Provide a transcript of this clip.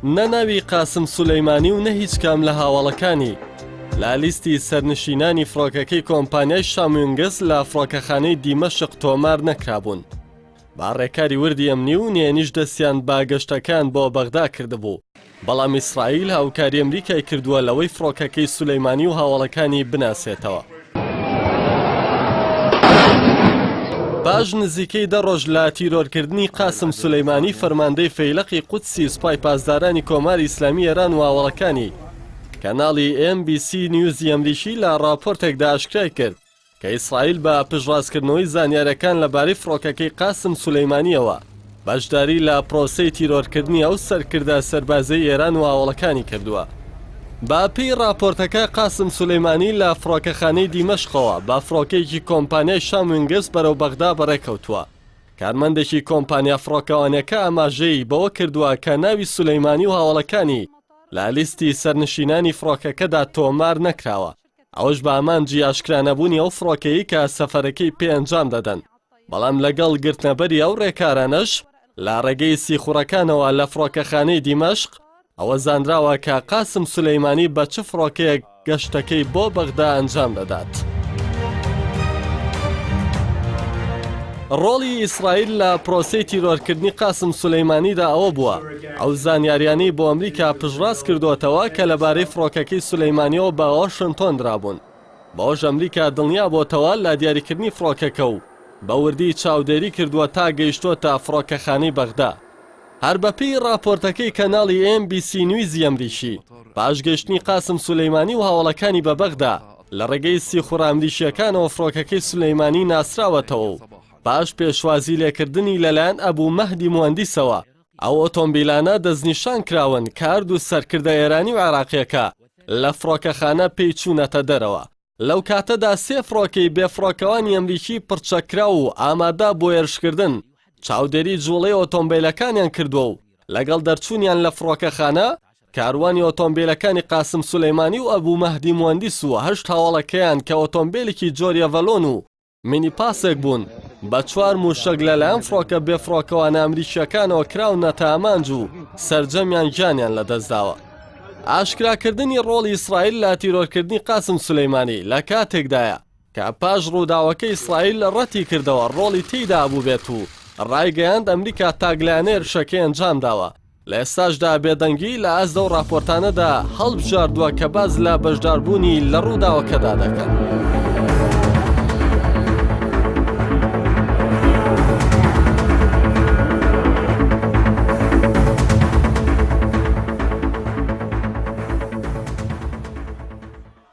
نە ناوی قاسم سولەیمانی و نە هیچ کام لە هاوەڵەکانی لە لیستی سەرنشینانی فڕۆکەکەی کۆمپانیای شاموینگس لە فڕۆکەخانەی دیمەشق تۆمار نەکرابوون. بە ڕێکاری وردی ئەمنی و نهێنیش دەستیان بە گەشتەکەیان بۆ بەغدا کردبوو، بەڵام ئیسرائیل هاوکاری ئەمریکای کردووە لەوەی فڕۆکەکەی سولەیمانی و هاوەڵەکانی بناسێتەوە. پاش نزیکەی دە ڕۆژ لە تیرۆرکردنی قاسم سولەیمانی فەرماندەی فەیلەقی قودسی سوپای پاسدارانی کۆماری ئیسلامی ئێران و هاوەڵەکانی، کەناڵی ئێم بی سی نیوزی ئەمریکی لە ڕاپۆرتێکدا ئاشکرای کرد کە ئیسرائیل بە پشتڕاستکردنەوەی زانیارییەکان لەبارەی فڕۆکەکەی قاسم سولەیمانییەوە بەشداری لە پرۆسەی تیرۆرکردنی ئەو سەرکردە سەربازیەی ئێران و هاوەڵەکانی کردووە. بە پێی ڕاپۆرتەکە قاسم سولەیمانی لە فڕۆکەخانەی دیمەشقەوە بە فڕۆکەیەکی کۆمپانیای شام وینگس بەرەو بەغدا بەڕێکەوتووە. کارمەندێکی کۆمپانیا فڕۆکەوانیەکە ئاماژەی بەوە کردووە کە ناوی سولەیمانی و هاوەڵەکانی لە لیستی سەرنشینانی فڕۆکەکەدا تۆمار نەکراوە. ئەوەش بە ئامانجی ئاشکرانەبوونی ئەو فڕۆکەی کە سەفەرەکەی پێ ئەنجام دەدەن، بەڵام لەگەڵ گرتنەبەری ئەو ڕێکارانەش لە ڕێگەی سیخوڕەکانەوە لە فڕۆکەخانەی دیمەشق، ئەوە زانراوە کە قاسم سولەیمانی بە چ فڕۆکەیەک گەشتەکەی بۆ بەغدا ئەنجام دەدات. ڕۆڵی ئیسرائیل لە پرۆسەی تیرۆرکردنی قاسم سولەیمانیدا ئەوە بووە، ئەو زانیاریانەی بۆ ئەمریکا پشتڕاست کردۆتەوە کە لەبارەی فڕۆکەکەی سولەیمانیەوە بە واشنتۆن درابوون. بەوەش ئەمریکا دڵنیا بۆتەوە لە دیاریکردنی فڕۆکەکە و بە وردی چاودێری کردووە تا گەیشتۆتە فڕۆکەخانەی بەغدا. هەر بەپێی ڕاپۆرتەکەی کەناڵی ئێن بی سی نیوزی ئەمریکی، پاش گەیشتنی قاسم سولەیمانی و هاوەڵەکانی بە بەغدا، لە ڕێگەی سیخوڕە ئەمریکییەکانەوە فڕۆکەکەی سولەیمانی ناسراوەتەوە و پاش پێشوازی لێکردنی لەلایەن ئەبو مەهدی موهەندیسەوە، ئەو ئۆتۆمبیلانە دەستنیشان کراون کە هەردوو سەرکردە ئێرانی و عێراقییەکە لە فڕۆکەخانە پێی چوونەتە دەرەوە. لەو کاتەدا سێ فڕۆکەی بێفڕۆکەوانی ئەمریکی پڕچەککراو و ئامادە بۆ هێرشکردن چاودێری جوڵەی ئۆتۆمبیلەکانیان کردووە و لەگەڵ دەرچوونیان لە فڕۆکەخانە کاروانی ئۆتۆمبیلەکانی قاسم سولەیمانی و ئەبو مەهدی موەندیس و هەشت هاوەڵەکەیان کە ئۆتۆمبیلێکی جۆری ئەڤەلۆن و مینی پاسێک بوون بە چوار مووشەک لەلایەن فڕۆکە بێفڕۆکەوانە ئەمریکییەکانەوە کراونەتە ئامانج و سەرجەمیان گیانیان لەدەستداوە. ئاشکراکردنی ڕۆڵی ئیسرائیل لە تیرۆرکردنی قاسم سولەیمانی لە کاتێکدایە کە پاش ڕووداوەکە ئیسرائیل ڕەتی کردەوە ڕۆڵی تێیدا بووبێت و ڕایگەیاند ئەمریکا تاکلایەنە هێرشەکەی ئەنجامداوە لە ئێستاشدا بێدەنگی لە ئاست ئەو ڕاپۆرتانەدا هەڵبژاردووە کە باس لە بەشداربوونی لە ڕووداوەکەدا دەکەن.